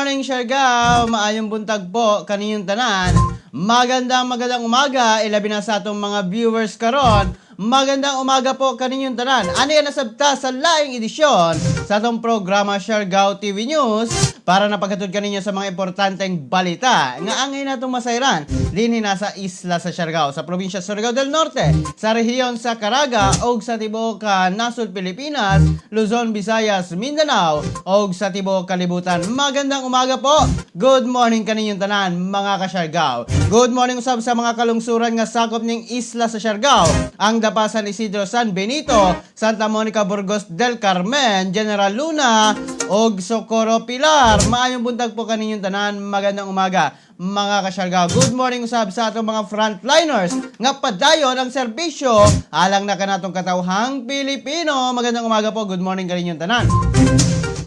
Morning, Siargao! Maayong buntag po kaninyong tanan. Magandang magandang umaga, ilabi na sa atong mga viewers karon. Magandang umaga po kaninyong tanan. Ano yan nasabta sa laing edisyon sa atong programa Siargao TV News para napaghatod kaninyo sa mga importanteng balita nga angay natong masayran dinhi na sa isla sa Siargao, sa probinsya Surigao del Norte, sa rehiyon sa Caraga ug sa tibuok ka nasod Pilipinas, Luzon, Visayas, Mindanao ug sa tibuok kalibutan. Magandang umaga po. Good morning kaninyong tanan, mga kaSiargao. Good morning usab sa mga kalungsuran nga sakop ning isla sa Siargao, ang Dapa, San Isidro, San Benito, Santa Monica, Burgos del Carmen, General Luna ug Socorro, Pilar. Maayong buntag po kaninyong tanan. Magandang umaga, mga kaSiargao. Good morning usab sa atong mga frontliners nga padayon ang serbisyo alang na kanatong katawhang Pilipino. Magandang umaga po. Good morning kaninyong tanan.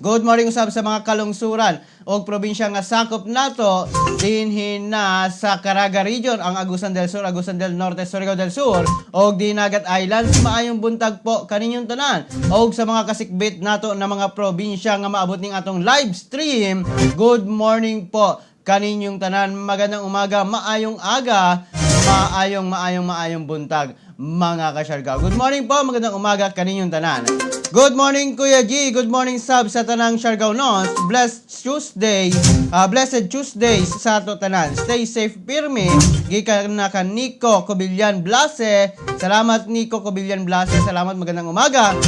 Good morning usab sa mga kalungsuran o probinsya nga sakop nato dinhi na sa Caraga Region, ang Agusan del Sur, Agusan del Norte, Surigao del Sur ug Dinagat Islands. Maayong buntag po kaninyong tanan. Og sa mga kasikbit nato na mga probinsya nga maabot ning atong live stream, good morning po kaninyong tanan. Magandang umaga, maayong aga, maayong maayong maayong buntag, mga kaSiargao. Good morning po, magandang umaga kaninyong tanan. Good morning, Kuya G, good morning sab sa tanang Siargaonons. Blessed Tuesday, blessed Tuesday sa ato tanan. Stay safe pirmi. Gikan na ka Nico Cobillan Blase. Salamat, Nico Cobillan Blase. Salamat, magandang umaga.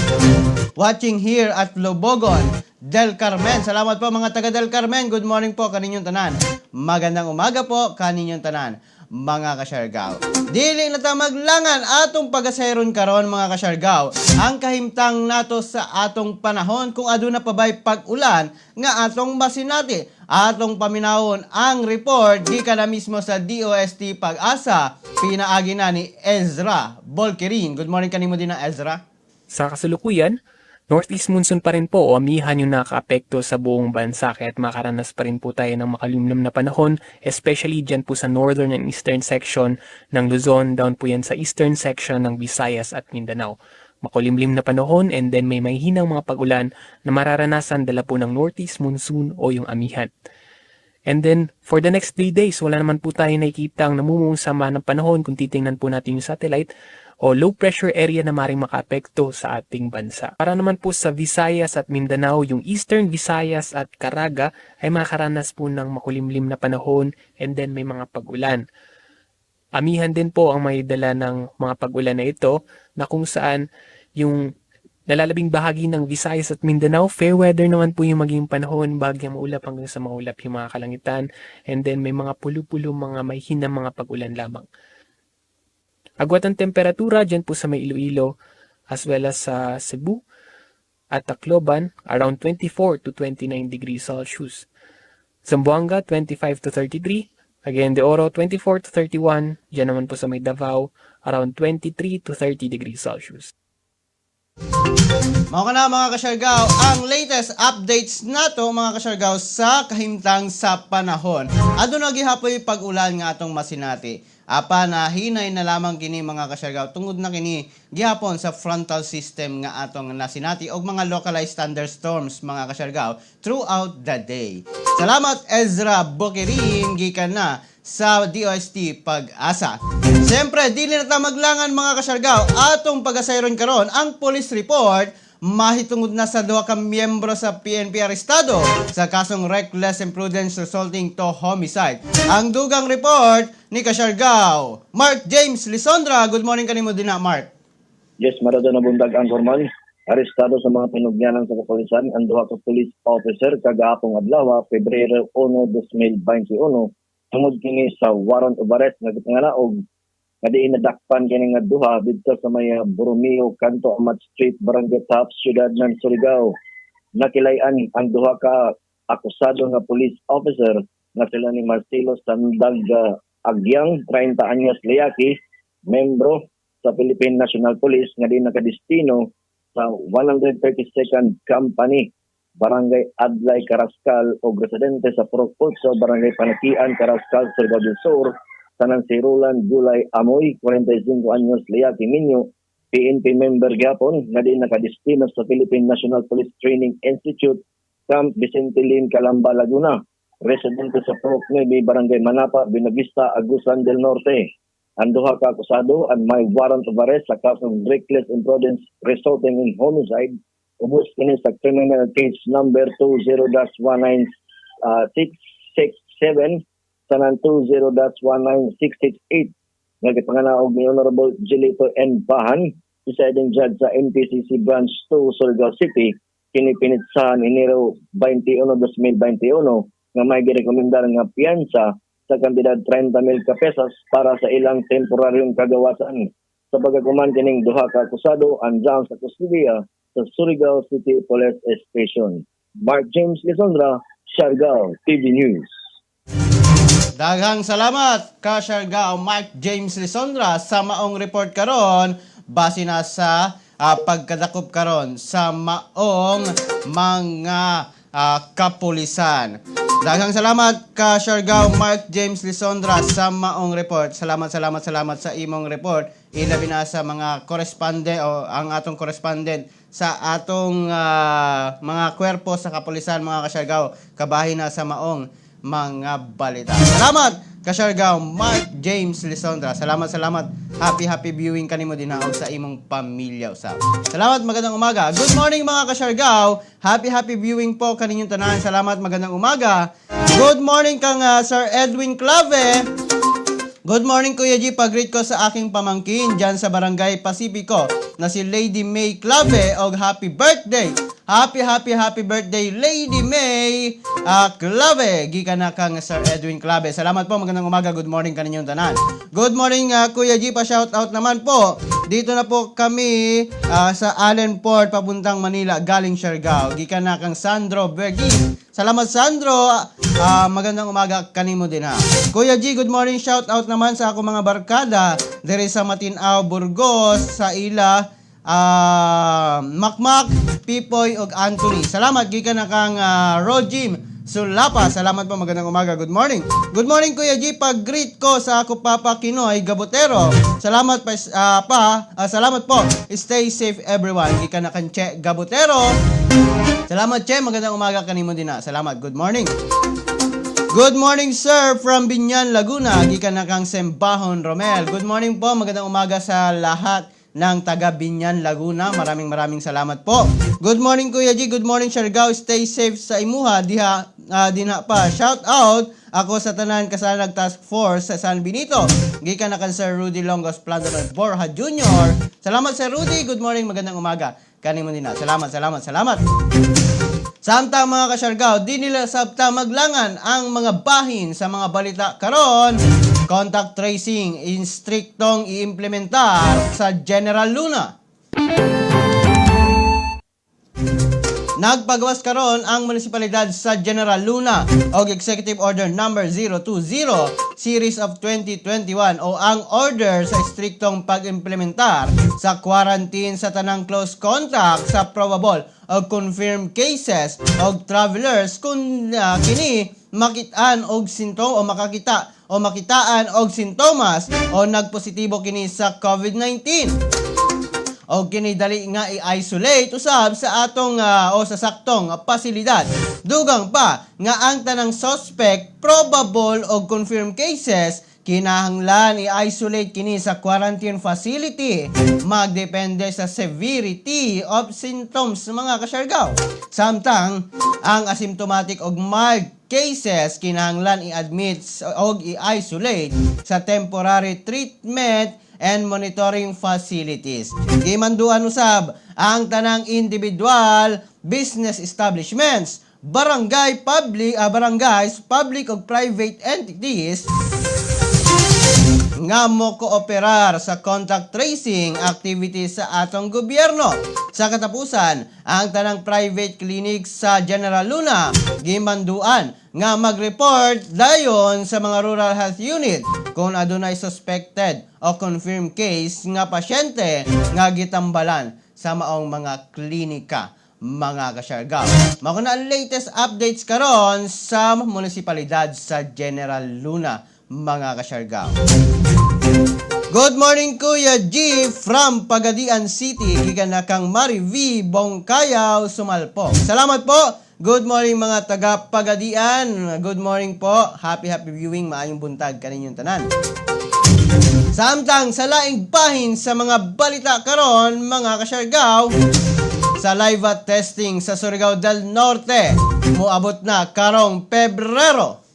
Watching here at Lobogon del Carmen. Salamat po, mga taga Del Carmen. Good morning po kaninyong tanan. Magandang umaga po kaninyong tanan, mga kaSiargao. Dili na ta maglangan, atong pagasayron karon, mga kaSiargao, ang kahimtang nato sa atong panahon, kung aduna pa ba'y pag-ulan nga atong masinati. Atong paminawon ang report gikan na mismo sa DOST Pag-asa. Pinaagi na ni Ezra Bolkerin. Good morning kanimo din na, Ezra. Sa kasalukuyan, Northeast Monsoon pa rin po o amihan yung nakakaapekto sa buong bansa, kaya't makaranas pa rin po tayo ng makalimlim na panahon, especially dyan po sa northern and eastern section ng Luzon, down po yan sa eastern section ng Visayas at Mindanao. Makulimlim na panahon and then may mahihinang mga pag-ulan na mararanasan dala po ng Northeast Monsoon o yung amihan. And then, for the next 3 days, wala naman po tayo nakikita ang namumuong sama ng panahon kung titingnan po natin yung satellite o low pressure area na maring makaapekto sa ating bansa. Para naman po sa Visayas at Mindanao, yung Eastern Visayas at Caraga ay makakaranas po ng makulimlim na panahon and then may mga pag-ulan. Amihan din po ang may dala ng mga pag-ulan na ito na kung saan yung nalalabing bahagi ng Visayas at Mindanao, fair weather naman po yung maging panahon, bahagyang maulap hanggang sa maulap yung mga kalangitan, and then may mga pulo-pulo, mga may hinang mga pag-ulan lamang. Agwat ang temperatura dyan po sa may Iloilo as well as sa Cebu at Tacloban, around 24 to 29 degrees Celsius. Zamboanga, 25 to 33, Cagayan de Oro, 24 to 31, dyan naman po sa may Davao, around 23 to 30 degrees Celsius. Mao kana, mga kaSiargao, ang latest updates nato, mga kaSiargao, sa kahimtang sa panahon. Aduna gihapoy pag-ulan nga atong masinati. Apa na hinay na lamang kini, mga kaSiargao, tungod na kini gihapon sa frontal system nga atong nasinati og mga localized thunderstorms, mga kaSiargao, throughout the day. Salamat, Ezra Bokerin, gikan na sa DOST Pag-asa. Siyempre, dili na ta maglangan, mga kaSiargao, atong pagasayron karon ang police report mahitungod na sa duha ka miyembro sa PNP arestado sa kasong reckless imprudence resulting to homicide. Ang dugang report ni kaSiargao, Mark James Lisondra. Good morning kanimo din na, Mark. Yes, maradona na buntag ang formal. Arestado sa mga tinugyanan sa kapulisan ang duha ka police officer kagahapong adlaw, Pebrero 1, 2021, tungod kini sa warrant of arrest nga gipanganaog nga diin nadakpan kini nga duha didto sa may Borromeo, Kanto Amat Street, Barangay Top, Siyudad ng Surigao. Nakilayan ang duha ka akusado nga police officer nga sila ni Marcelo Sandag Agyang, 30 anyos, lalaki, membro sa Philippine National Police nga di nakadestino sa 132nd Company, Barangay Adlay, Carrascal, o residente sa Purok 8, Barangay Panakian, Carrascal, Surigao del Sur, tanang si Roland Gulay Amoy, 45 anyos, lalaki, minyo, PNP member gyapon nga di nakadestino sa Philippine National Police Training Institute, Camp Vicente Lim, Calamba, Laguna. residente sa Purok 9, Barangay Manapa, Buenavista, Agusan del Norte. Ang duha ka akusado ang may warrant of arrest sa kasong reckless imprudence resulting in homicide, ubos kini sa criminal case number 20-19667 sa 20-19668 nga gipanganaog ni Honorable Gilito N. Bahan, presiding judge sa MTCC Branch 2, Surigao City. Kini pinitsahan Enero 21, 2021 nga may girekomendar nga piyansa sa kantidad 30 mil ka pesos para sa ilang temporaryong kagawasan. Sa pagkakuman, kining duha ka akusado andyan sa kustodiya sa Surigao City Police Station. Mark James Lisondra, Siargao TV News. Daghang salamat, Ka-Siargao Mike James Lisondra, sa maong report karon base na sa pagkadakop karon sa maong mga kapulisan. Daghang salamat, Ka-Siargao Mark James Lisondra, sa maong report. Salamat, salamat, salamat sa imong report. Ilabi na sa mga correspondent o ang atong correspondent sa atong mga kwerpo sa kapulisan, mga Kasyargao, kabahin na sa maong mga balita. Salamat, Kasyargao Mark James Lisondra. Salamat, salamat. Happy, happy viewing kanimo din og sa imong pamilya usab. Salamat, magandang umaga. Good morning, mga Kasyargao. Happy, happy viewing po kaninyong tanan. Salamat, magandang umaga. Good morning kang Sir Edwin Clave. Good morning, Kuya G, pag-greet ko sa aking pamangkin dyan sa Barangay Pacifico na si Lady May Clave og happy birthday. Happy, happy, happy birthday, Lady May Clave. Gikan na kang Sir Edwin Clave. Salamat po, magandang umaga. Good morning kaninyong tanan. Good morning, Kuya G, pa shout out naman po. Dito na po kami sa Allenport papuntang Manila galing Siargao. Gikan na kang Sandro Bergi. Salamat, Sandro. Magandang umaga kanimo din ha. Kuya G, good morning. Shout out naman sa ako mga barkada diri sa Matinao, Burgos, sa ila Makmak, Pipoy ug Anthony. Salamat, gikan na kang Rojim Sulapa. Salamat po, magandang umaga. Good morning. Good morning, Kuya G. Pag-greet ko sa ako Papa Kinoy Gabotero. Salamat pa, salamat po. Stay safe, everyone. Gikan na kang Che Gabotero. Salamat, Che, magandang umaga kanimo din na. Salamat. Good morning. Good morning, sir, from Biñan, Laguna. Gikan na kang Sembahon Romel. Good morning po. Magandang umaga sa lahat ng taga Biñan, Laguna. Maraming maraming salamat po. Good morning, Kuya G. Good morning, Siargao. Stay safe sa imuha. Diha, dinha pa. Shout out ako sa tanan kasanag Task Force sa San Benito. Gikan na kan Sir Rudy Longos Plano Borja Jr. Salamat, Sir Rudy. Good morning. Magandang umaga. Kanimo din na. Salamat, salamat, salamat. Samtang, mga Kasyargao, di nila sabta maglangan ang mga bahin sa mga balita karon. Contact tracing istriktong iimplementar sa General Luna. Nagpagawas karon ang munisipalidad sa General Luna og Executive Order number 020 series of 2021 o ang order sa istriktong pag-implementar sa quarantine sa tanang close contact sa probable o confirmed cases og travelers kung kini makitaan og sintom o makakita o makitaan og sintomas o nagpositibo kini sa COVID-19 o kini dali nga i-isolate usab sa atong o sa saktong pasilidad. Dugang pa nga ang tanang suspect, probable o confirmed cases, kinahanglan i-isolate kini sa quarantine facility, magdepende sa severity of symptoms, mga Kasyargao. Samtang ang asymptomatic og mild cases, kinahanglan i-admit og i-isolate sa temporary treatment and monitoring facilities. Gimanduan usab ang tanang individual, business establishments, barangays, public ug private entities nga mo kooperar sa contact tracing activities sa atong gobyerno. Sa katapusan, ang tanang private clinics sa General Luna gimanduan nga mag-report dayon sa mga rural health unit kung adunay suspected o confirmed case nga pasyente nga gitambalan sa maong mga klinika, mga Kasyargao. Mao na ang latest updates karon sa munisipalidad sa General Luna, mga Kasyargao. Good morning, Kuya G, from Pagadian City. Gikan na kang Mari V. Bongkayaw Sumalpong. Salamat po. Good morning, mga taga Pagadian. Good morning po. Happy happy viewing, maayong buntag kaninyong tanan. Samtang sa laing bahin sa mga balita karon, mga kasyargaw, saliva testing sa Surigao del Norte moabot na karong Pebrero.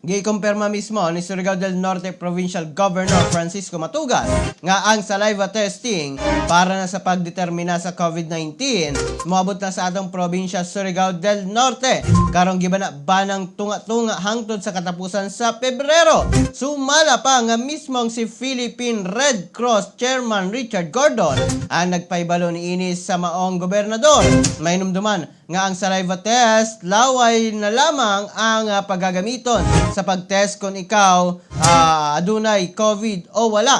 Gikumpirma mismo ni Surigao del Norte Provincial Governor Francisco Matugas nga ang saliva testing para na sa pagdetermina sa COVID-19 moabot na sa atong probinsya Surigao del Norte karong gibana banang tunga-tunga hangtod sa katapusan sa Pebrero. Sumala pa nga mismong si Philippine Red Cross Chairman Richard Gordon ang nagpaibalo niini sa maong gobernador. Mainumduman nga ang saliva test laway na lamang ang paggagamiton sa pagtest kung ikaw adunay COVID o wala.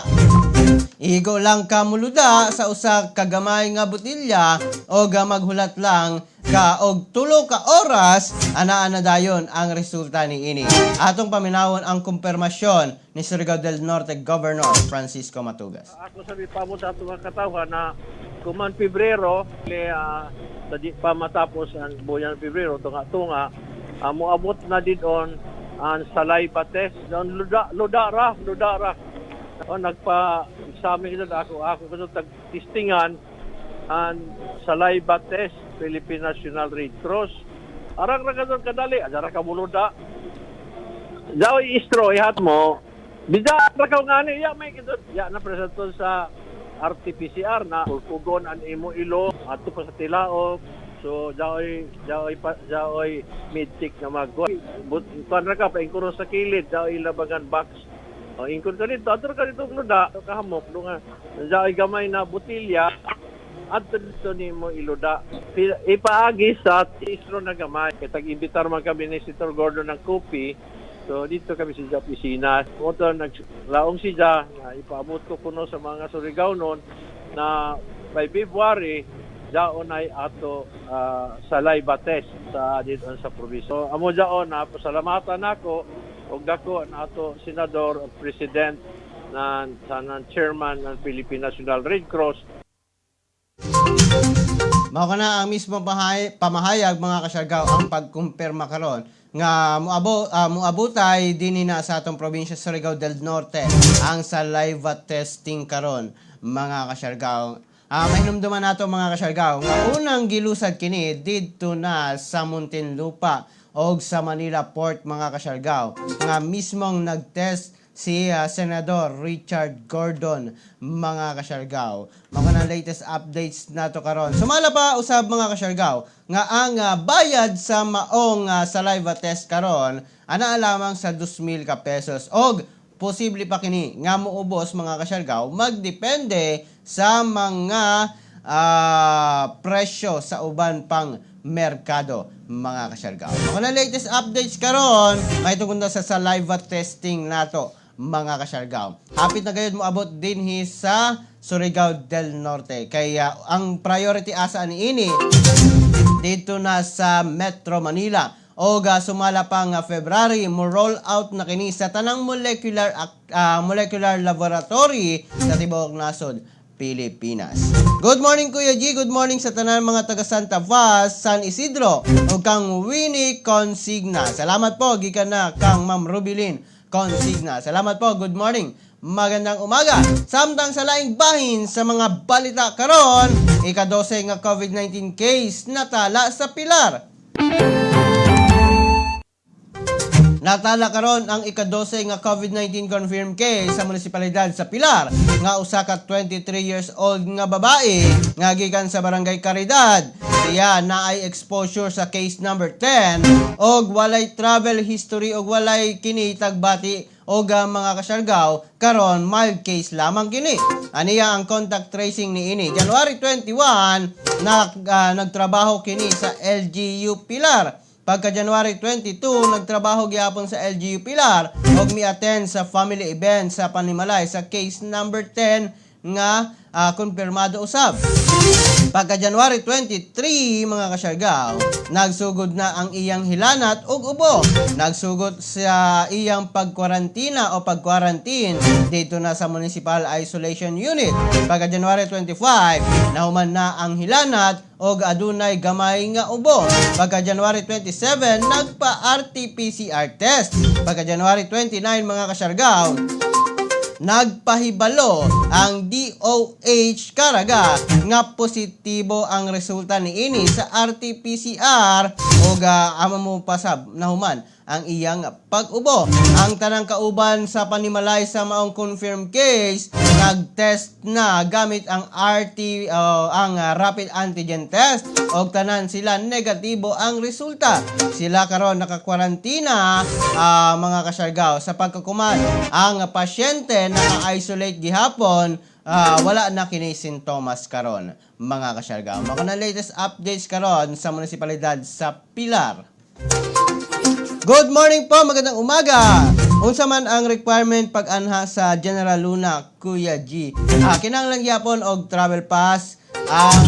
Igo lang ka muluda sa usa ka gamay nga botilya o ga maghulat lang ka og 3 ka oras, anaa na dayon ang resulta niini. Atong paminawon ang kumpirmasyon ni Surigao del Norte Governor Francisco Matugas. Ako sabi pa mo sa atong mga katawhan na kuman Pebrero, le, sa di pa matapos ang buwan ng Pebrero, tunga-tunga, moabot na din on ang saliva test. Ang luda, luda ra, luda ra. O, nagpa-examine kita, ako ko tag-testingan ang saliva test, Philippine National Red Cross. Arang ra kadon kadali, adara ka muluda. Daw istro ihat mo. Bida ra ka ngani ya may kidot ya na presenton sa RT-PCR na pulpugon ang imo ilo adto pa sa tilaok. So jaoy jaoy pa jaoy midtik na maggo. But kuan ra ka paingkuro sa kilid, jaoy labagan box. O ingkon ka dito, adto ka dito luda, kahamok lunga. Jaoy gamay na botilya adto dito nimo iluda. Ipaagi sa istro na gamay. Kay tag-imbitar man kami ni Senator Gordon ng kopi. So dito kami sa opisina. Moto naglaong siya na ipaabot ko kuno sa mga Surigao noon na by February jaon ay ato saliva test sa dito sa probinsya. So amo jaon na pasalamatan nako og dako ang ato senador o president na sa ng chairman ng Philippine National Red Cross. Mao kana ang mismo pamahayag, mga kasyargaw, ang pagkumpirma karon nga muabotay dinhi na sa atong probinsya Surigao del Norte ang saliva testing karon, mga kasyargaw. Mahinumduman nato, mga kasyargaw, nga unang gilusad kini didto na sa Muntinlupa og sa Manila Port, mga kasyargaw, nga mismong nagtest si Senador Richard Gordon, mga kasyargaw. Mao na latest updates nato karon. Sumala pa usab, mga kasyargaw, nga ang bayad sa maong saliva test karon ana lamang sa 2,000 ka pesos og posible pa kini nga muubos, mga kasyargaw, magdepende sa mga presyo sa uban pang merkado, mga kasyargaw. Mao na latest updates karon may tungkol na sa saliva testing nato, mga kasyargaw. Hapit na gayud moabot dinhi sa Surigao del Norte. Kaya ang priority asa niini dito na sa Metro Manila. O sumala pa nga February, mo roll out na kini sa tanang molecular laboratory sa tibuok nasod Pilipinas. Good morning, Kuya G, good morning sa tanan mga taga Santa Paz, San Isidro ug kang Winnie Consigna. Salamat po gikan na kang Ma'am Rubilin Consigna. Salamat po, good morning. Magandang umaga. Samtang sa laing bahin sa mga balita karon, ika-12 nga COVID-19 case natala sa Pilar. Natala karon ang ika-12 nga COVID-19 confirmed case sa munisipalidad sa Pilar nga usa ka 23 years old nga babae nga gikan sa Barangay Caridad. Siya naay exposure sa case number 10 og walay travel history og walay kini tagbati og mga kasyargaw, karon mild case lamang kini. Aniya ang contact tracing niini? January 21 na nagtrabaho kini sa LGU Pilar. Pagka January 22, nagtrabaho gyapon sa LGU Pilar ug mi-attend sa family event sa panimalay sa case number 10 nga kumpirmado usab. Pagka January 23, mga kasyargaw, nagsugod na ang iyang hilanat ug ubo. Nagsugod sa iyang pagkwarantina o pagkwarantin dito na sa Municipal Isolation Unit. Pagka January 25, nahuman na ang hilanat og adunay gamay nga ubo. Pagka January 27, nagpa-RT-PCR test. Pagka January 29, mga kasyargaw, nagpahibalo ang DOH Caraga nga positibo ang resulta niini sa RT-PCR ug ama mo pasab nahuman ang iyang pag-ubo. Ang tanang kauban sa panimalay sa maong confirmed case nagtest na gamit ang RT ang rapid antigen test og tanan sila negatibo ang resulta. Sila karon nakakwarantina, mga kasyargaw, sa pagkakuman ang pasyente naka-isolate gihapon, wala na kini sintomas karon, mga kasyargaw. Mao na latest updates karon sa munisipalidad sa Pilar. Good morning po, magandang umaga. Unsa man ang requirement pag-anha sa General Luna, Kuya G? Kinahanglan gyapon og travel pass, ang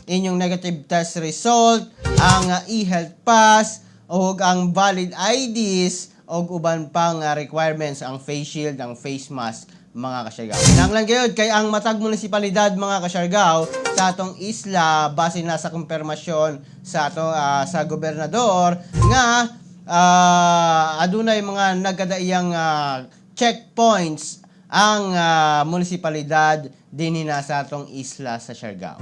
inyong negative test result, ang e-health pass, ug ang valid IDs, ug uban pang requirements, ang face shield, ang face mask, mga kasyargaw. Kinahanglan gayud kay ang matag munisipalidad, mga kasyargaw, sa atong isla, base na sa kumpirmasyon sa ato sa gobernador nga adunay mga nagkadaiyang checkpoints ang munisipalidad dinhi na sa atong isla sa Siargao.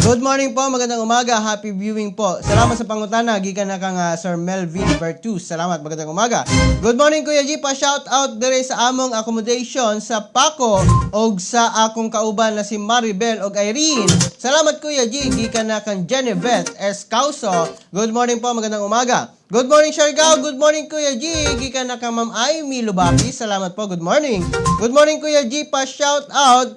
Good morning po, magandang umaga, happy viewing po. Salamat sa pangutana, gikan na kang Sir Melvin Bertus. Salamat, magandang umaga. Good morning, Kuya G, pa shout out dire sa among accommodation sa Paco og sa akong kauban na si Maribel og Irene. Salamat, Kuya G, gikan na kang Genevieve S. Causo. Good morning po, magandang umaga. Good morning, Siargao. Good morning, Kuya G. Gikan na kang Ma'am Amy Lubapi. Salamat po. Good morning. Good morning, Kuya G. Pa shout out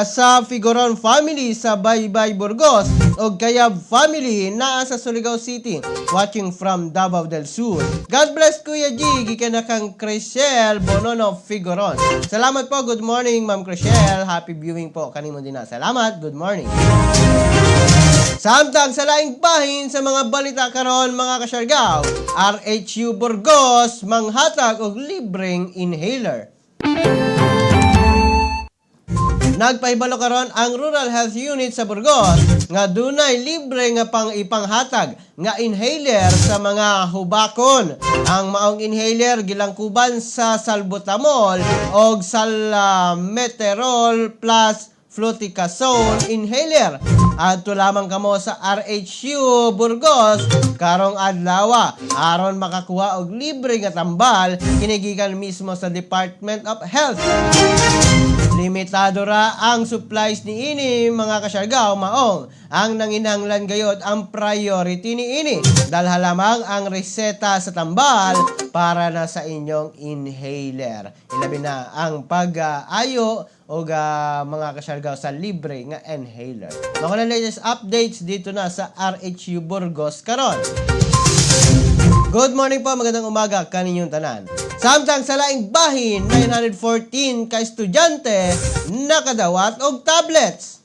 sa Figuron family sa Baybay Burgos og Kayab family naa sa Surigao City, watching from Davao del Sur. God bless, Kuya G. Gikan na kang Crishel Bonono Figuron. Salamat po. Good morning, Ma'am Crishel. Happy viewing po kanimo din na. Salamat. Good morning. Samtang sa laing bahin sa mga balita karon, mga kasyargaw, RHU Burgos manghatag og libreng inhaler. Nagpahibalo karon ang Rural Health Unit sa Burgos nga dunay libre nga pang ipanghatag nga inhaler sa mga hubakon. Ang maong inhaler gilangkuban sa salbutamol og salmeterol plus fluticasone inhaler. Adto lamang kamo sa RHU Burgos karong adlaw aron makakuha og libre nga tambal kini gikan mismo sa Department of Health. Limitado ra ang supplies ni ini, mga kasyargaw, maong ang nanginahanglan gayod ang priority ni ini. Dalha lamang ang reseta sa tambal para na sa inyong inhaler. Ilabi na ang pag-ayo o mga kasyargaw, sa libre nga inhaler. Mga na latest updates dito na sa RHU Burgos karon. Good morning po, magandang umaga kaninyong tanan. Samtang sa laing bahin, 914 ka estudyante nakadawat og tablets.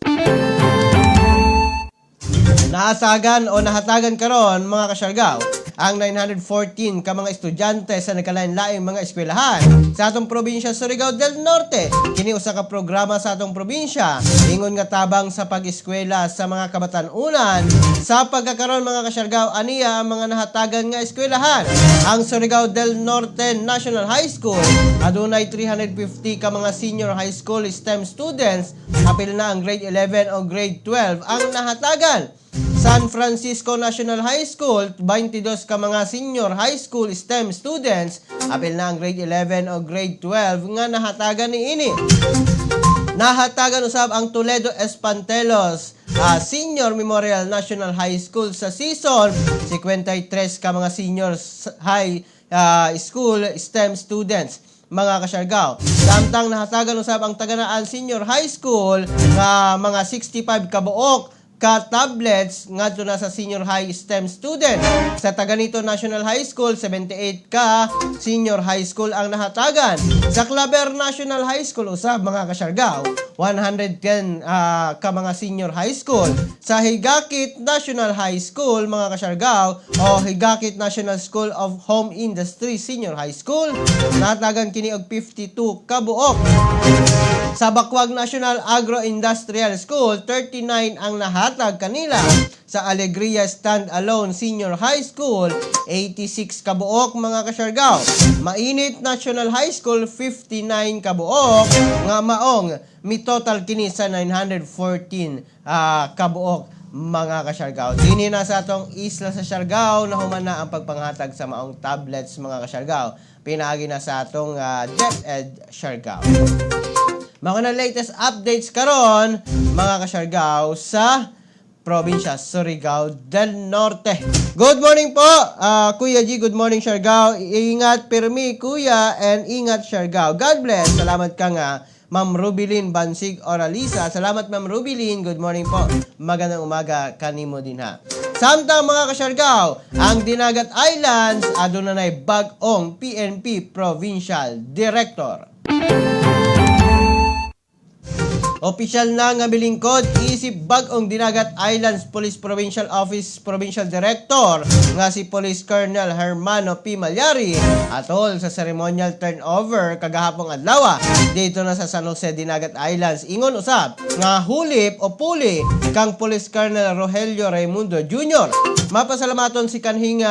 Naasagan o nahatagan karon, mga kasyargaw, ang 914 ka mga estudyante sa nagkalain-laing mga eskwelahan sa atong probinsya Surigao del Norte. Kini usa ka programa sa atong probinsya ingon nga tabang sa pag-eskwela sa mga kabatan-unan. Sa pagkakaron, mga kasyargaw, aniya ang mga nahatagan nga eskwelahan. Ang Surigao del Norte National High School, adunay 350 ka mga senior high school STEM students, apil na ang grade 11 o grade 12 ang nahatagan. San Francisco National High School, 22 ka mga senior high school STEM students, apil na ang grade 11 o grade 12 nga nahatagan ni ini. Nahatagan usab ang Toledo Espantelos Senior Memorial National High School sa Sison, 53 ka mga senior high school STEM students, mga kasyargaw. Samtang nahatagan usab ang Taganaan Senior High School nga mga 65 kabuok. ka tablets ngadto na sa senior high STEM student. Sa Taganito National High School, 78 ka senior high school ang nahatagan. Sa Claver National High School usab, mga kasyargaw, 110 ka mga senior high school. Sa Higakit National High School, mga kasyargaw, o Higakit National School of Home Industry Senior High School, nahatagan kini og 52 ka buok. Sa Bakwag National Agro-Industrial School, 39 ang nahatag kanila. Sa Alegria Stand-Alone Senior High School, 86 kabuok, mga kasyargaw. Mainit National High School, 59 kabuok nga maong mi total kini sa 914 kabuok, mga kasyargaw. Dini na sa atong isla sa Siargao nahuman na ang pagpanghatag sa maong tablets, mga kasyargaw. Pinaagi na sa atong DepEd Siargao. Mga na latest updates karon, mga kasyargaw, sa probinsya Surigao del Norte. Good morning po, Kuya G. Good morning, Siargao. Ingat pirmi, Kuya, and ingat, Siargao. God bless. Salamat ka nga, Ma'am Rubilin Bansig Oralisa. Salamat, Ma'am Rubilin. Good morning po. Magandang umaga kanimo din ha. Samtang, mga kasyargaw, ang Dinagat Islands aduna nay bag-ong PNP Provincial Director. Opisyal na nga milingkod isip bag-ong Dinagat Islands Police Provincial Office Provincial Director nga si Police Colonel Hermano P. Malyari atol sa ceremonial turnover kagahapong adlaw dito na sa San Jose, Dinagat Islands. Ingon usab nga hulip o puli kang Police Colonel Rogelio Raimundo Jr. Mapasalamaton si kanhing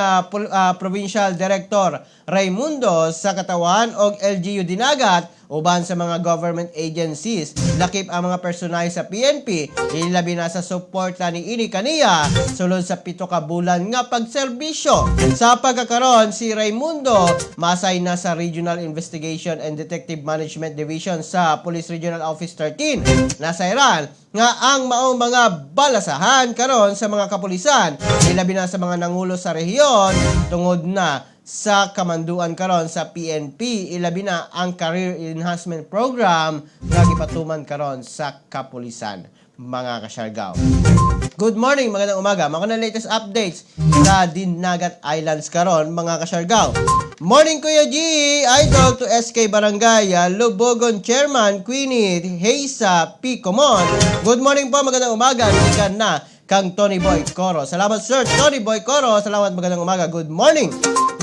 Provincial Director Raimundo sa katawan og LGU Dinagat uban sa mga government agencies, lakip ang mga personahe sa PNP, ilabi na sa suporta ni ini kaniya sulod sa 7 ka bulan nga pagserbisyo. Sa pagkakaron, si Raimundo masay na sa Regional Investigation and Detective Management Division sa Police Regional Office 13. Nasayran nga ang maong mga balasahan karon sa mga kapulisan, ilabi na sa mga nangulo sa rehiyon, tungod na sa kamanduan karon sa PNP, ilabi na ang Career Enhancement Program nga gipatuman karon sa kapulisan, mga kasyargaw. Good morning, magandang umaga. Mga na latest updates sa Dinagat Islands karon, mga kasyargaw. Morning, Kuya G, idol to SK Barangay Lubogon Chairman Queenie Heisa P. Comon. Good morning po, magandang umaga. Gikan na kang Tony Boy Coro. Salamat, Sir Tony Boy Coro. Salamat, magandang umaga. Good morning.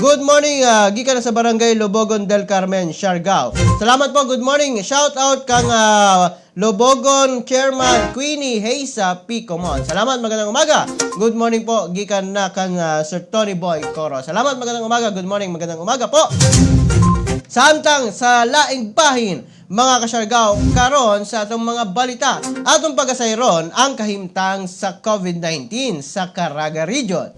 Good morning, gikan na sa Barangay Lubogon del Carmen, Siargao. Salamat po, good morning. Shout out kang Lubogon Chairman Queenie Heisa P. Comon. Salamat, magandang umaga. Good morning po, gikan na kang Sir Tony Boy Coro. Salamat, magandang umaga. Good morning, magandang umaga po. Samtang sa laing bahin, mga kasyargaw, karon sa atong mga balita, atong pagasayron ang kahimtang sa COVID-19 sa Caraga Region.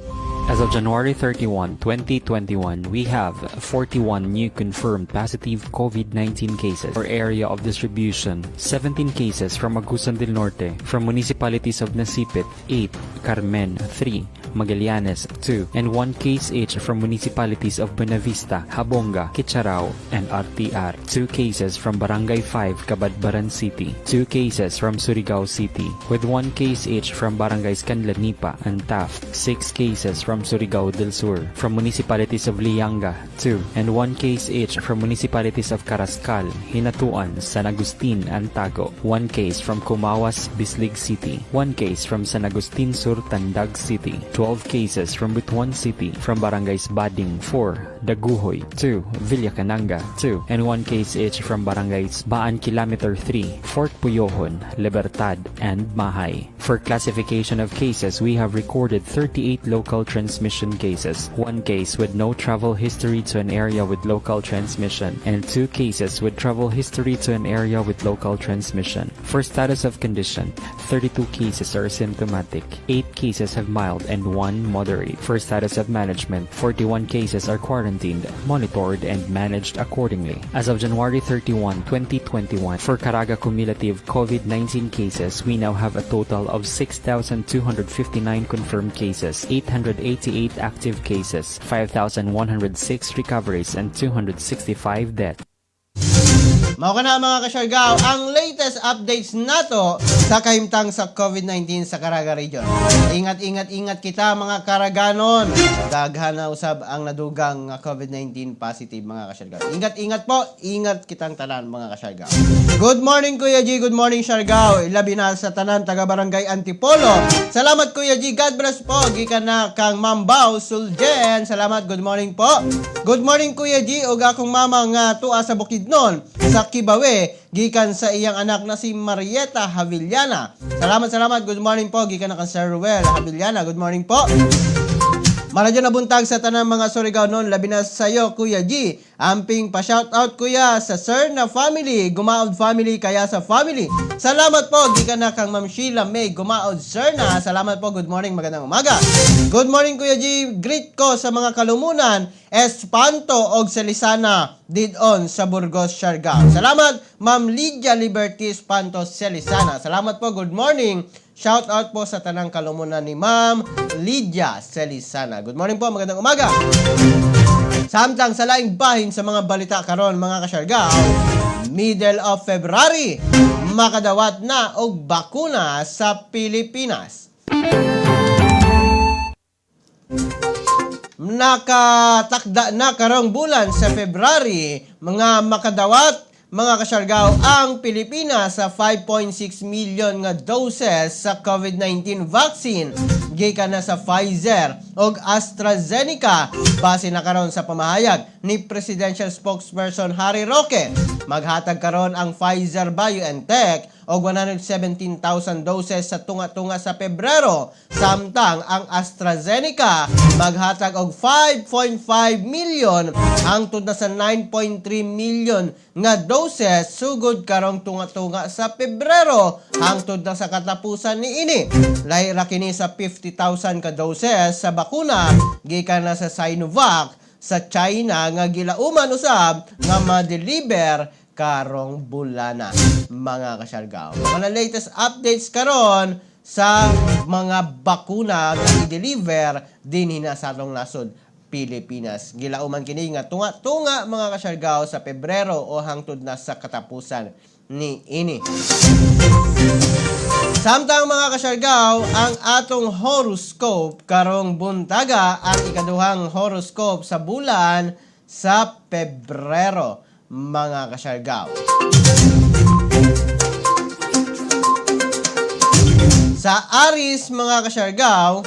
As of January 31, 2021, we have 41 new confirmed positive COVID-19 cases. For area of distribution, 17 cases from Agusan del Norte, from municipalities of Nasipit, 8, Carmen, 3, Magallanes, 2, and 1 case each from municipalities of Buenavista, Jabonga, Kitcharao, and RTR. 2 cases from Barangay 5, Cabadbaran City, 2 cases from Surigao City, with 1 case each from Barangays Canlanipa and Taft, 6 cases from Surigao del Sur, from municipalities of Lianga, 2, and 1 case each from municipalities of Carrascal, Hinatuan, San Agustin, and Tago, 1 case from Kumawas, Bislig City, 1 case from San Agustin Sur, Tandag City, 12 cases from Butuan City, from Barangays Bading, 4, Daguhoy, 2, Villa Cananga, 2, and 1 case each from Barangays Baan Kilometer 3, Fort Puyohon, Libertad, and Mahay. For classification of cases, we have recorded 38 local transmission cases, 1 case with no travel history to an area with local transmission, and 2 cases with travel history to an area with local transmission. For status of condition, 32 cases are asymptomatic, 8 cases have mild, and 1 moderate. For status of management, 41 cases are quarantined, monitored, and managed accordingly. As of January 31, 2021, for Caraga cumulative COVID-19 cases, we now have a total of 6,259 confirmed cases, 888 active cases, 5,106 recoveries, and 265 deaths. Mao kana, mga kasyargaw, ang latest updates nato sa kahimtang sa COVID-19 sa Caraga Region. Ingat, ingat, ingat kita, mga Karaganon. Daghan na usab ang nadugang nga COVID-19 positive, mga kasyargaw. Ingat, ingat po. Ingat kitang tanan, mga kasyargaw. Good morning, Kuya G. Good morning, Siargao. Ilabi na sa tanan taga Barangay Antipolo. Salamat, Kuya G. God bless po. Gikan na kang Mambaw Suljen. Salamat. Good morning po. Good morning, Kuya G. Ug akong mama nga tua sa Bukidnon sa Kibawe, gikan sa iyang anak na si Marieta Havillana. Salamat, salamat. Good morning po. Gikan na kang Sir Ruel Havillana. Good morning po. Maradyo na buntag sa tanang mga Surigao noon, labi na sa'yo, Kuya G. Amping pa shoutout, Kuya, sa Sir na family, Gumaod family, kaya sa family. Salamat po, gikan na kang Ma'am Sheila May Gumaod Sir na. Salamat po, good morning, magandang umaga. Good morning, Kuya G. Greet ko sa mga kalumunan, Espanto og Celisana didon sa Burgos, Siargao. Salamat, Ma'am Lydia Liberty Espanto Celisana. Salamat po, good morning. Shout out po sa tanang kalumunan ni Ma'am Lydia Celisana. Good morning po, magandang umaga. Samtang sa laing bahin sa mga balita karon, mga kasyargaw, middle of February, makadawat na og bakuna sa Pilipinas. Nakatakda na karong bulan sa February mga makadawat, mga kasyargaw, ang Pilipinas sa 5.6 million nga doses sa COVID-19 vaccine gikan na sa Pfizer ug AstraZeneca, base na karon sa pamahayag ni Presidential Spokesperson Harry Roque. Maghatag karon ang Pfizer BioNTech og 117,000 doses sa tunga-tunga sa Pebrero, samtang ang AstraZeneca maghatag og 5.5 million hangtod na sa 9.3 million nga doses sugod karong tunga-tunga sa Pebrero hangtod na sa katapusan niini. Lahi ra kini sa 50,000 ka doses sa bakuna gikan na sa Sinovac sa China nga gilauman usab nga ma-deliver karong bulana, mga kasyargaw. Mga latest updates karon sa mga bakuna nga i-deliver dinhi na sa atong nasod Pilipinas. Gilauman kini nga tunga-tunga, mga kasyargaw, sa Pebrero o hangtod na sa katapusan ni ini. Samtang, mga kasyargaw, ang atong horoscope karong buntaga, ang ikaduhang horoscope sa bulan sa Pebrero, mga kasyargaw. Sa Aries, mga kasyargaw,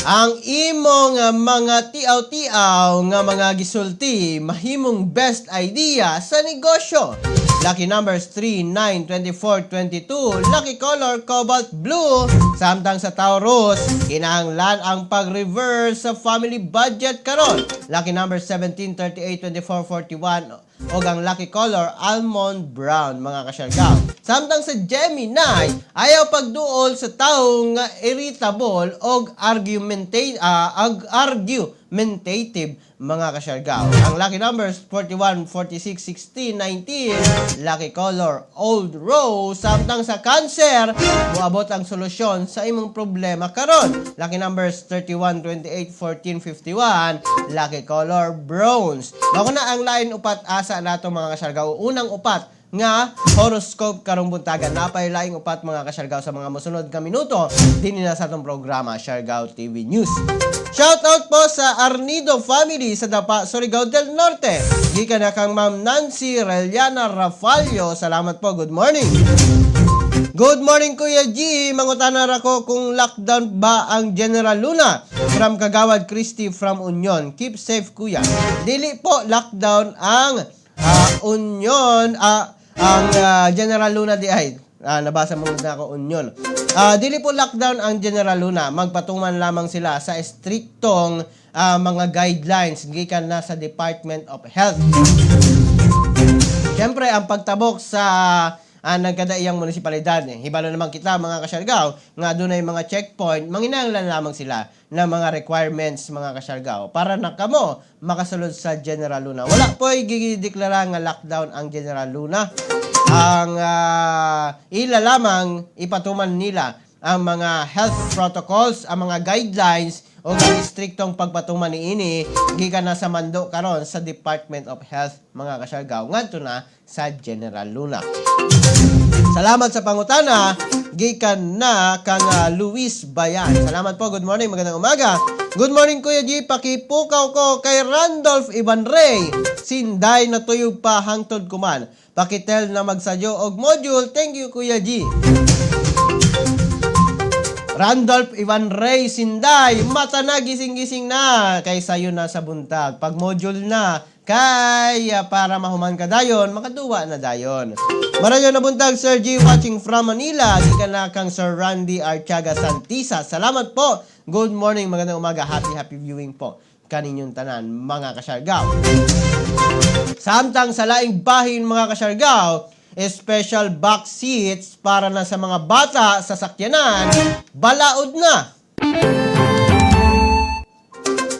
ang imong mga tiaw-tiaw nga mga gisulti mahimong best idea sa negosyo. Lucky numbers 3, 9, 24, 22. Lucky color cobalt blue. Samtang sa Taurus, kinahanglan ang pag-reverse sa family budget karon. Lucky numbers 17, 38, 24, 41 o ang lucky color almond brown, mga kasyargaw. Samtang sa Gemini, ayaw pagduol sa taong nga irritable og argumentative, mga kasyargaw. Ang lucky numbers 41, 46, 16, 19, lucky color old rose. Samtang sa Cancer, moabot ang solusyon sa imong problema karon. Lucky numbers 31, 28, 14, 51, lucky color bronze. Mao na ang lain upat asa nato, mga kasyargaw. Unang upat nga horoscope karong buntagan. Napay laing upat, mga kasyargaw, sa mga mosunod nga minuto dinhi na sa atong programa Siargao TV News. Shout out po sa Arnido family sa Dapa, Surigao del Norte. Gikan na kang Ma'am Nancy Reliana Rafalio. Salamat po. Good morning. Good morning, Kuya G. Mangutana ra ko kung lockdown ba ang General Luna. From Kagawad Christy from Union. Keep safe, Kuya. Dili po lockdown ang Union, ang General Luna di ay. Nabasa mo na ako Union. Dili po lockdown ang General Luna. Magpatuman lamang sila sa estriktong mga guidelines gikan na sa Department of Health. Siyempre, ang pagtabok sa nagkadaiyang munisipalidad, eh. Hibalo naman kita, mga kasyargaw, nga dunay mga checkpoint, manginahanglan lamang sila ng mga requirements, mga kasyargaw, para na kamo makasulod sa General Luna. Wala po'y gideklara nga lockdown ang General Luna. Ang ila lamang ipatuman nila ang mga health protocols, ang mga guidelines. O ang istriktong pagpatuman niini gikan na sa mando karon sa Department of Health, mga kasyargaw, ngadto na sa General Luna. Salamat sa pangutana, gikan na kang Luis Bayan. Salamat po. Good morning. Magandang umaga. Good morning, Kuya G. Pakipukaw ko kay Randolph Ivan Ray. Sinday na tuyog pa hangtod kuman. Pakitel na magsadyo og module. Thank you, Kuya G. Randolph Ivan Ray Sinday, mata na, gising-gising na, kay sayo na sa buntag. Pag module na, kay para mahuman ka dayon, makaduwa na dayon. Marayo na buntag, Sir G, watching from Manila. Gikan na kang Sir Randy Archaga Santisa. Salamat po. Good morning, magandang umaga. Happy, happy viewing po kaninyong tanan, mga kasyargaw. Samtang sa laing bahin, mga kasyargaw, special box seats para na sa mga bata sa sakyanan, balaod na.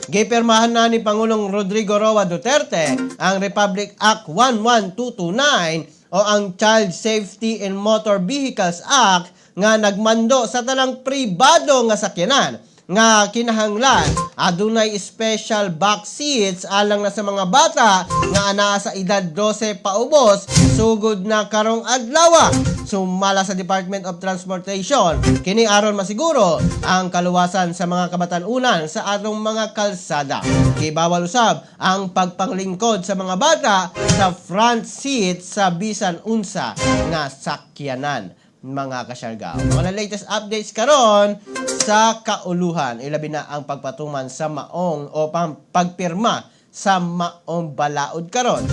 Gipirmahan na ni Pangulong Rodrigo Roa Duterte ang Republic Act 11229 o ang Child Safety in Motor Vehicles Act nga nagmando sa tanang pribado nga sakyanan nga kinahanglan adunay special box seats alang na sa mga bata nga anaa sa edad 12 paubos sugod na karong adlaw. Sumala sa Department of Transportation, kini aron masiguro ang kaluwasan sa mga kabatan-unan sa atong mga kalsada. Gibawal usab ang pagpanglingkod sa mga bata sa front seat sa bisan unsa nga sakyanan, mga kasyargao. Mga latest updates karon sa kauluhan, ilabi na ang pagpatuman sa maong o pagpirma sa maong balaod karon.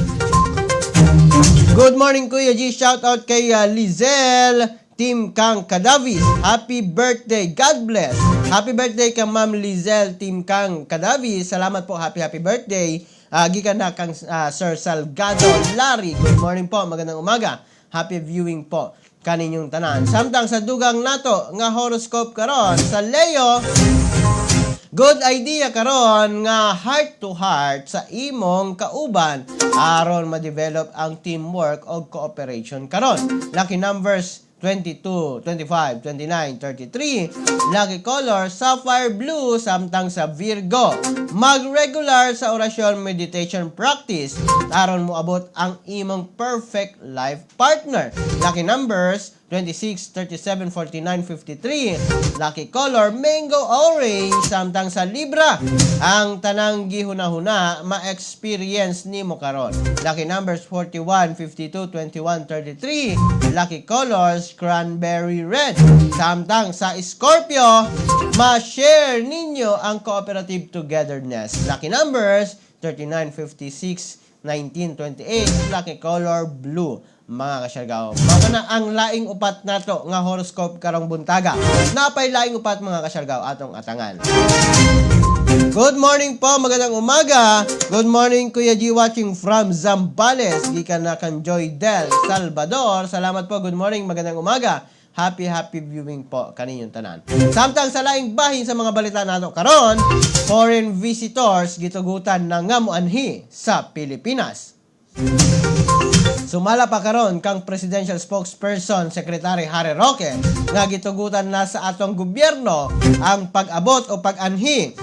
Good morning, Kuya G. Shout out kay Lizelle Team Kang Cadavis. Happy birthday. God bless. Happy birthday kang Ma'am Lizelle Team Kang Cadavis. Salamat po. Happy, happy birthday. Gikan na kang Sir Salgado Larry. Good morning po. Magandang umaga. Happy viewing po kaninyong tanan. Samtang sa dugang nato nga horoscope karon, sa Leo, good idea karon nga heart to heart sa imong kauban aron ma-develop ang teamwork o cooperation karon. Lucky numbers 22, 25, 29, 33. Lucky color sapphire blue. Samtang sa Virgo, mag-regular sa orasyon, meditation practice aron moabot ang imong perfect life partner. Lucky numbers 26, 37, 49, 53. Lucky color, mango orange. Samtang sa Libra, ang tanang gihuna-huna, ma-experience nimo karon. Lucky numbers 41, 52, 21, 33. Lucky colors, cranberry red. Samtang sa Scorpio, ma-share ninyo ang cooperative togetherness. Lucky numbers 39, 56, 19, 28. Lucky color blue, mga kasyargao. Mao na ang laing upat nato nga horoscope karong buntaga. Napay laing upat, mga kasyargao, atong atangan. Good morning po, magandang umaga. Good morning, Kuya G, watching from Zambales. Gikan na kan Joy Del Salvador. Salamat po, good morning, magandang umaga. Happy, happy viewing po kaninyong tanan. Samtang sa laing bahin sa mga balita nato karon, foreign visitors gitugutan na nga moanhi sa Pilipinas. Sumala pa karon kang presidential spokesperson Secretary Harry Roque nga gitugutan na sa atong gobyerno ang pag-abot o pag-anhi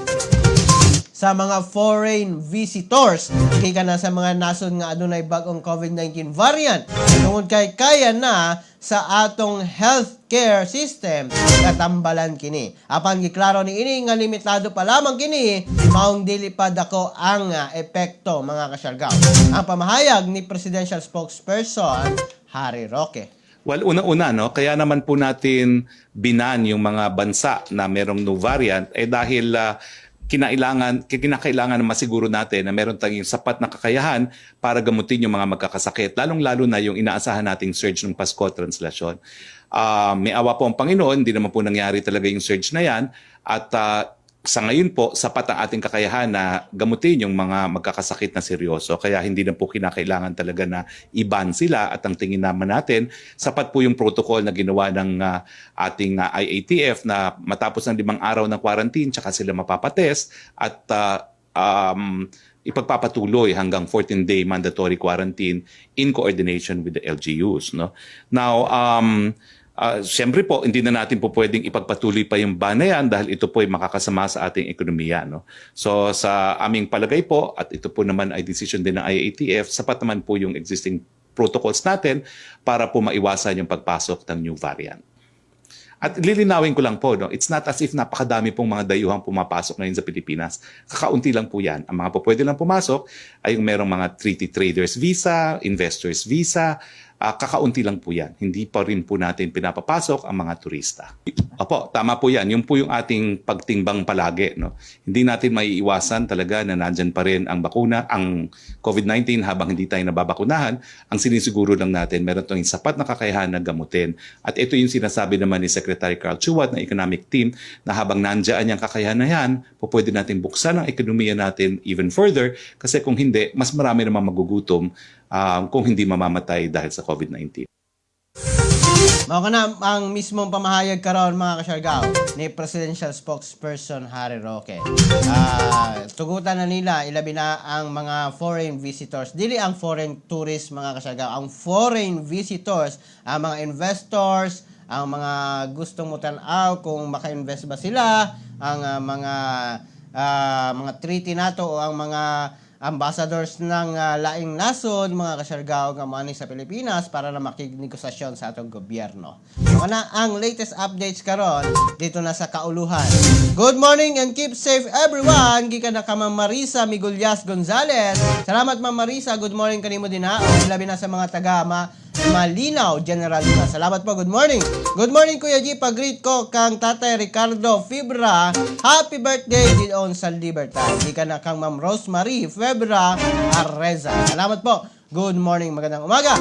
sa mga foreign visitors gikan na sa mga nasod nga adunay bag-ong COVID-19 variant tungod kay kaya na sa atong healthcare system katambalan kini. Apan giklaro ni ini nga limitado pa lamang kini, maong dili pa dako ang epekto, mga kasyargaw. Ang pamahayag ni presidential spokesperson Harry Roque. Well, una-una, no, kaya naman po natin binan yung mga bansa na merong new variant eh dahil kinakailangan na masiguro natin na meron tayong sapat na kakayahan para gamutin yung mga magkakasakit, lalong-lalo na yung inaasahan nating surge ng Pasko translasyon. May awa po ang Panginoon, hindi naman po nangyari talaga yung surge na yan at sa ngayon po, sapat ang ating kakayahan na gamutin yung mga magkakasakit na seryoso. Kaya hindi na po kinakailangan talaga na i-ban sila at ang tingin naman natin, sapat po yung protocol na ginawa ng ating IATF na matapos ng 5 araw ng quarantine, tsaka sila mapapatest at ipagpapatuloy hanggang 14-day mandatory quarantine in coordination with the LGUs. No? Now, Siyempre po, hindi na natin po pwedeng ipagpatuloy pa yung ban na yan dahil ito po ay makakasama sa ating ekonomiya. No? So sa aming palagay po, at ito po naman ay decision din ng IATF, sapat naman po yung existing protocols natin para po maiwasan yung pagpasok ng new variant. At lilinawin ko lang po, no, it's not as if napakadami pong mga dayuhang pumapasok ngayon sa Pilipinas. Kakaunti lang po yan. Ang mga po pwede lang pumasok ay yung merong mga treaty traders visa, investors visa, kakaunti lang po yan. Hindi pa rin po natin pinapapasok ang mga turista. Opo, tama po yan. Yun po yung ating pagtimbang palagi. No? Hindi natin maiiwasan talaga na nandyan pa rin ang bakuna, ang COVID-19 habang hindi tayo nababakunahan. Ang sinisiguro lang natin, meron tayong sapat na kakayahan na gamutin. At ito yung sinasabi naman ni Secretary Carl Chua at ng economic team na habang nandiyan yung kakayahan na yan, po pwede natin buksan ang ekonomiya natin even further kasi kung hindi, mas marami namang magugutom kung hindi mamamatay dahil sa COVID-19. Mao kana ang mismong pamahayag karon, mga kasyargaw, ni Presidential Spokesperson Harry Roque. Tugutan na nila ilabi na ang mga foreign visitors. Dili ang foreign tourists, mga kasyargaw, ang foreign visitors, ang mga investors, ang mga gustong mutan-aw kung maka-invest ba sila, ang mga treaty nato o ang mga ambassadors ng laing nasod, mga kasyargaw, nga moani sa Pilipinas para na makignegosasyon sa atong gobyerno. So kana ang latest updates karon dito na sa kauluhan. Good morning and keep safe, everyone. Gikan na ka Ma'am Marisa Migulyas Gonzales. Salamat, Ma'am Marisa. Good morning kanimo din ha. O labi na sa mga taga Malinaw, General Luna. Salamat po. Good morning. Good morning, Kuya G. Pag-greet ko kang Tatay Ricardo Fibra. Happy birthday din sa Libertad. Gikan na kang Ma'am Rosemary Febra Arreza. Salamat po. Good morning. Magandang umaga.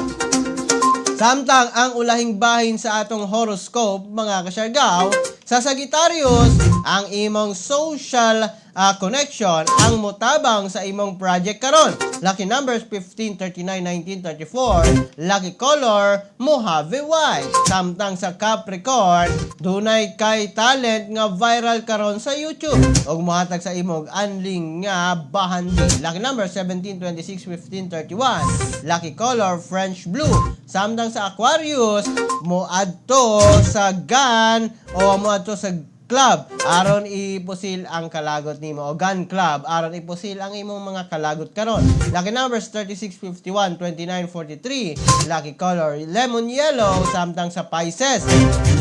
Samtang ang ulahing bahin sa atong horoscope, mga kasyargaw, sa Sagittarius, ang imong social connection ang mutabang sa imong project karon. Lucky numbers 15, 39, 19, 34. Lucky color Mojave White. Samtang sa Capricorn, dunay kay talent nga viral karon sa YouTube ug mohatag sa imong anling nga bahandi. Lucky number 17, 26, 15, 31. Lucky color French blue. Samtang sa Aquarius, moadto sa gun o moadto sa club aron ipusil ang kalagot nimo o gun club aron ipusil ang imong mga kalagot karon. Lucky numbers 36, 51, 29, 43. Lucky color lemon yellow. Samtang sa Pisces,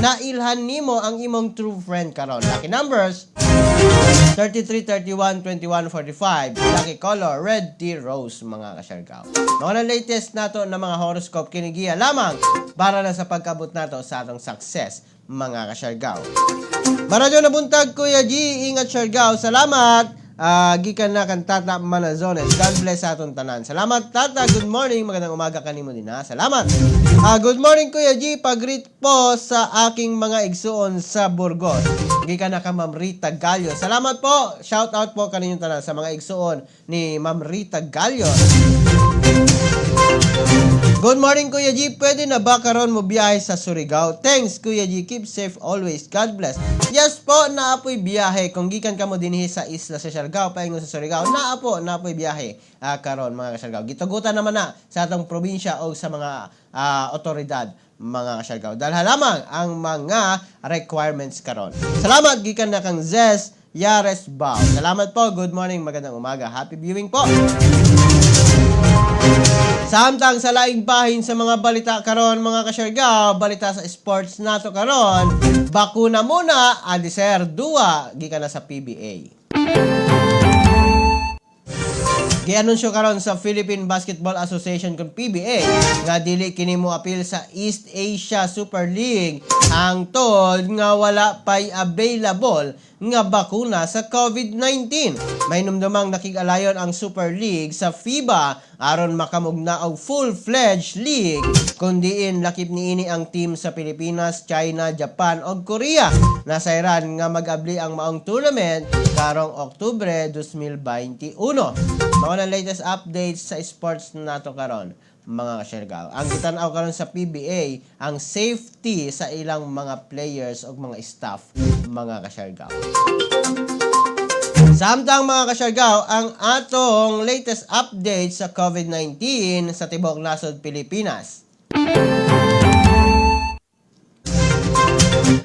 nailhan nimo ang imong true friend karon. Lucky numbers 33, 31, 21, 45. Lucky color, red tea rose, mga kasyargaw. Mga na latest nato na mga horoscope kinigiya lamang para na sa pagkabot nato sa atong success, mga kasyargaw. Maradyo na buntag, Kuya G. Ingat, Siargao. Salamat. Gikan na kan Tata Manazones. God bless sa atong tanan. Salamat, Tata. Good morning. Magandang umaga kanimo din ha. Salamat. Good morning, Kuya G. Pag-greet po sa aking mga igsuon sa Burgos. Gikan na ka Ma'am Rita Gallo. Salamat po. Shout out po kaninyong tanan sa mga igsuon ni Ma'am Rita Gallo. Good morning, Kuya G. Pwede na ba karon mo biyahe sa Surigao? Thanks, Kuya G. Keep safe always. God bless. Yes po, naa po'y biyahe. Kung gikan ka mo dinhi sa isla sa Siargao, paingon sa Surigao, naa po, naa po'y biyahe karon, mga kasyargao. Gitugutan naman na sa atong probinsya o sa mga otoridad, mga kasyargao. Dalha lamang ang mga requirements karon. Salamat, gikan na kang Zes Yares Bao. Salamat po. Good morning. Magandang umaga. Happy viewing po. Samtang sa laing bahin sa mga balita karon, mga kasyargaw, balita sa sports nato karon, bakuna muna, adiser duwa, gikan na sa PBA. Gianunsyo karon sa Philippine Basketball Association kon PBA nga dili kini mo apil sa East Asia Super League hangtod nga wala pay available nga bakuna sa COVID-19. May numdumang nakig-alayon ang Super League sa FIBA aron makamugna og full-fledged league kun diin lakip niini ang team sa Pilipinas, China, Japan ug Korea. Nasayran nga mag-abli ang maong tournament karong Oktubre 2021. Mao na latest updates sa sports nato karon, mga kasyargaw. Ang gitan-aw karon sa PBA ang safety sa ilang mga players ug mga staff, mga kasyargaw. Samtang, mga kasyargaw, ang atong latest update sa COVID-19 sa tibuok nasod Pilipinas.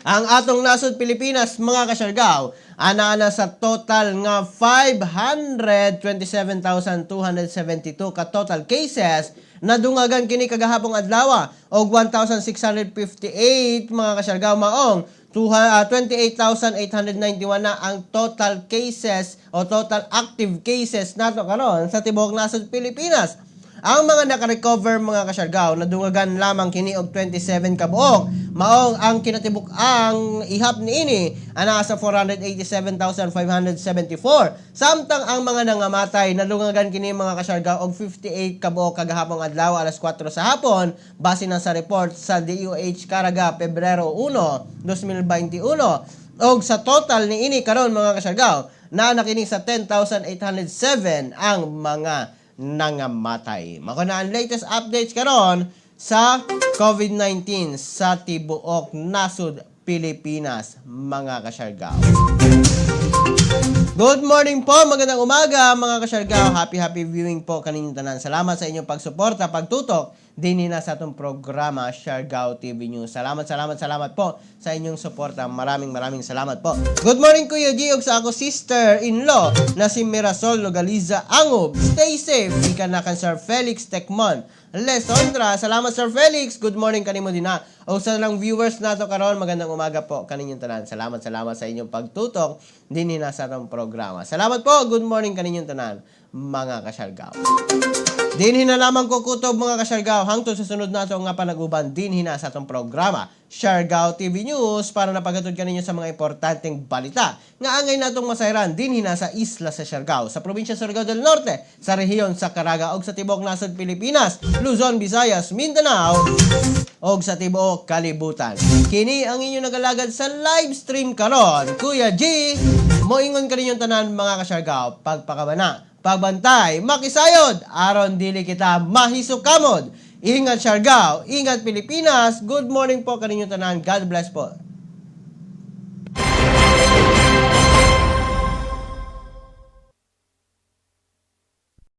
Ang atong nasod Pilipinas, mga kasyargaw, ana-ana sa total nga 527,272 ka total cases. Nadungagan kini kagahapong adlaw og 1,658, mga kasyargaw, maong 28,891 na ang total cases o total active cases nato karon sa tibuok nasod Pilipinas. Ang mga naka-recover, mga kasyargaw, nadungagan lamang kini og 27 kabuok. Maong ang kinatibuk-ang ihap niini ana sa 487,574. Samtang ang mga nangamatay, nadungagan kini, mga kasyargaw, og 58 kabuok kagahapong adlaw alas 4 sa hapon base na sa report sa DOH Caraga, Pebrero 1, 2021. Og sa total niini karon, mga kasyargaw, naa na kini sa 10,807 ang mga nangamatay. Mao na ang latest updates karon sa COVID-19 sa tibuok nasod Pilipinas, mga kasyargaw. Good morning po, magandang umaga, mga kasyargaw. Happy happy viewing po kaninyong tanan. Salamat sa inyong pagsuporta, pagtutok din na sa atong programa Siargao TV News. Salamat, salamat, salamat po sa inyong suporta. Maraming maraming salamat po. Good morning, Kuya G, ug sa ako sister-in-law na si Mirasol Logaliza Angob. Stay safe. Ika na kan Sir Felix Tekmon Lesondra. Salamat, Sir Felix. Good morning kanimo din na. O sa lang viewers nato karon, magandang umaga po kaninyong tanan. Salamat, salamat sa inyong pagtutok din na sa atong programa. Salamat po. Good morning kaninyong tanan, mga kasyargaw. Dinhi na lamang ko kutob, mga kasyargaw, hangtod sa sunod nato nga panaguban dinhi na sa atong programa Siargao TV News para napaghatod kaninyo sa mga importanteng balita nga angay natong masayran dinhi na sa isla sa Siargao, sa probinsya Surigao del Norte, sa rehiyon sa Caraga ug sa tibuok nasod Pilipinas, Luzon, Visayas, Mindanao og sa tibuok kalibutan. Kini ang inyong nagalagad sa live stream karon, Kuya G. Moingon kaninyong tanan, mga kasyargaw, pagpakabana, pagbantay, makisayod, aron dili kita mahisukamod. Ingat, Siargao, ingat, Pilipinas. Good morning po kaninyong tanan. God bless po.